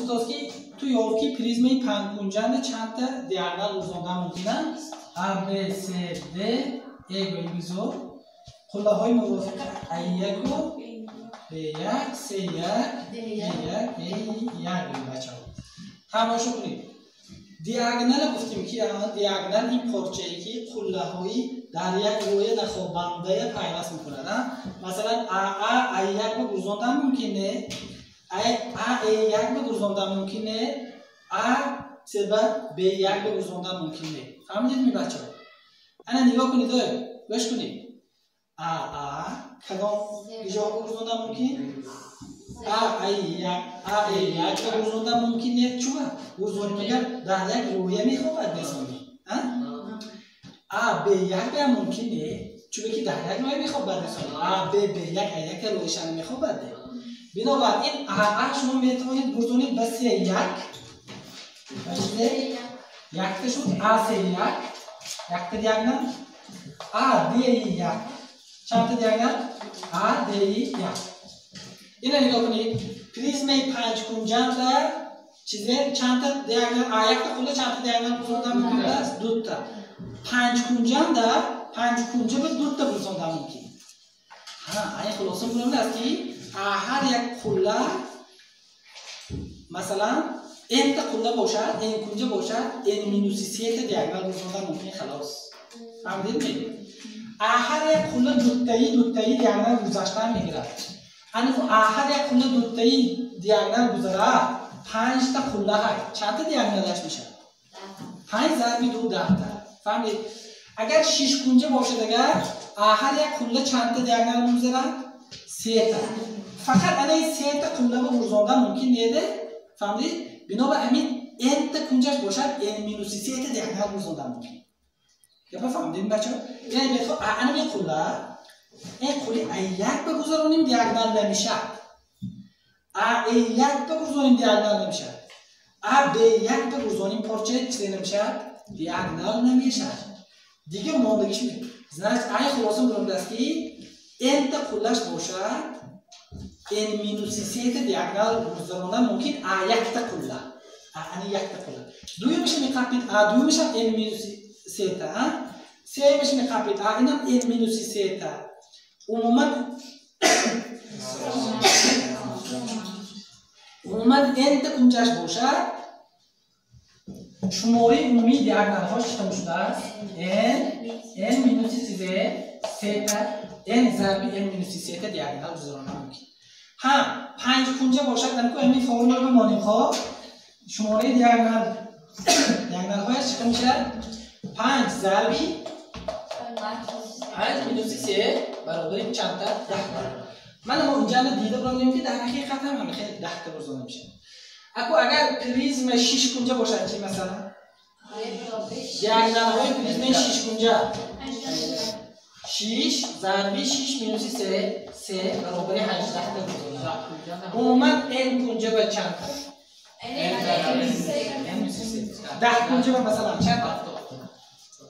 гуфтааст ки ту ёфт ки призмаи панҷкунҷанда чандта диагонал гузарондан мумкин аст? А, Б, С, Д, Е бигузор. Қуллаҳои мувофиқи А1-у Б1, С1, Д1, Е1 бачаҳо. Тамошо кунед. Диагонал гуфтем ки диагонал ин порчае ки қуллаҳои дар як рӯя нахобандая пайваст мекунад. Масалан, Аа А1 ба гузарондан мумкин не? А Е1 ба гузарондан мумкин не? А С ба Б1 ба гузарондан мумкин не? Фаҳмидед ми бачаҳо? Ана нигоҳ кунед, гӯш кунед. Аа кадом ҷо гузарондан мумкин? А А1 А Е1 ба гузарондан мумкин не? Чуба? Гузаронем агар дар як рӯя мехобад несони. А Б1 ба мумкин не? Чунки ки дар як рӯя мехобад несони. А Б Б1 А1 рӯяшан мехобад не. Бинобар ин Аа шумо метавонед гузаронед ба С1. Ба чизе? Якта шуд А С1, якта диагонал. А Д1 чандта диагонал? А Д1. Ина нигоҳ кунед. Призмаи панҷкунҷанда чизе чандта диагонал? А якта қулла чандта диагонал гузарондан мумкин аст? Дута. Панҷкунҷанда панҷкунҷа ба дута гузарондан мумкин. Ҳа, айн хулоса буромад ки ҳар як қулла, масалан, n та қулла бошад, n кунҷа бошад, n минуси се та диагонал гузарондан мумкин, халос. Фаҳмидед? Ҳар як қулла дуттаи дуттаи диагонал гузаштан мегирад. Ани ҳар як қулла дуттаи диагонал гузарад, панҷта қулла ҳай чандта диагоналаш мешавад? Панҷ зарби ду 10 та. Фаҳмидед? Агар шиш кунҷа бошад, агар ҳар як қулла чандта диагонал мегузарад? Сета. Фақат анаи сета қулларо гузарондан мумкин неде. Фаҳмидед? Бинобар ҳамин n-та кунҷаш бошад, n минуси сета диагонал гузарондан мумкин. Гапа фаҳмидед, бачаҳо? Яъне мехоҳ анами қулла, ин қулли А1 ба гузаронем, диагонал намешавад. А Е1 ба гузаронем, диагонал намешавад. А Б1 ба гузаронем, порча чизе намешавад, диагонал намешавад. Дига мондагиш, значит, ай хулоса буромадааст ки n-та қуллаш бошад, n минуси сета диагонал гузарондан мумкин а якта қулла, ани якта қулла. Дуюмаша меқапид, а дуюмашам n минуси сета, сеюмаша меқапид, а инам n минуси сета. Умуман n-та кунҷаш бошад, шумораи умумии диагоналҳо чӣ шудааст? N, n минуси чизе сета, n зарби n минуси сета диагонал гузарондан мумкин. Ҳа, панҷ кунҷа бошад, анку ҳамин формула бимонем. Хоб, шумораи диагоналҳояш чӣ мешавад? Панҷ зарби панҷ минуси се баробари чандта? 10 та. Мана мо инҷа дида буромдем ки дар ҳақиқат ҳам ҳама хеле 10 та гузаронда мешавад. Аку агар призма шиш кунҷа бошад чи? Масалан, диагоналҳои призмаи шиш кунҷа шиш зарби шиш минуси се, се баробари 18 та гузаронда. Умуман n кунҷа ба чандта? 10 кунҷа ба масалан чандта?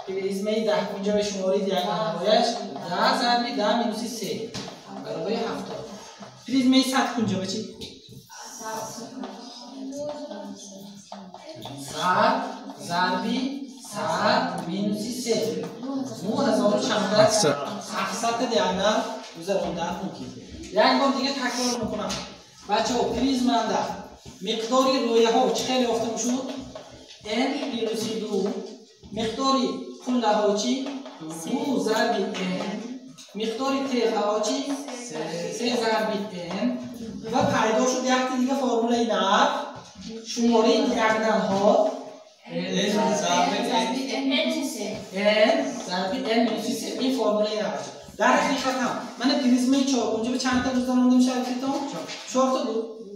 Призмаи 10 кунҷа ба шумораи диагоналҳояш 10 зарби 10 минуси се баробари 70. Призмаи 100 кунҷа ба чи? 100 зарби 100 минуси се, нӯ ҳазору чанда? 700 та диагонал гузарондан мумкин. Як бор дига такрор мекунам, бачаҳо. Призманда миқдори рӯяҳо чӣ хеле ёфта мешуд? N плюси ду. Миқдори қуллаҳо чи? Ду зарби n. Миқдори теғаҳо чи? Се зарби n. Ва пайдо шуд якти дига формулаи нав: шумораи диагоналҳо n зарби n минуси се. Ин формулаи нав аст. Дар ҳақиқат ҳам мана призмаи чоркунҷа ба чандта гузаронда мешавад? Фитон чорта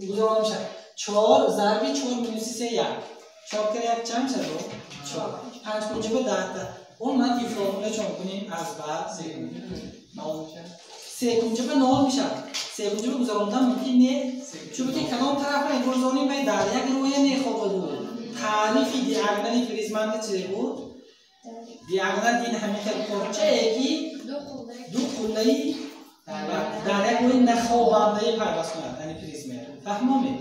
гузаронда мешавад. Чор зарби чор минуси се, як. Чор кара як чанд мешавад? Чор. Панҷ кунҷа ба 10 та. Умуман ин формула чон кунем, аз бар се кунҷа ба нол мешавад. Се кунҷа ба гузарондан мумкин не, чунки кадом тарафа гузаронем, бай дар як рӯя мехобаду. Таърифи диагонали призманда чизе буд? Диагонал ин ҳамин хел порчае ки ду қуллаи дар як рӯи нахобандаи пайваст кунад, яъне призме. Фаҳмомед?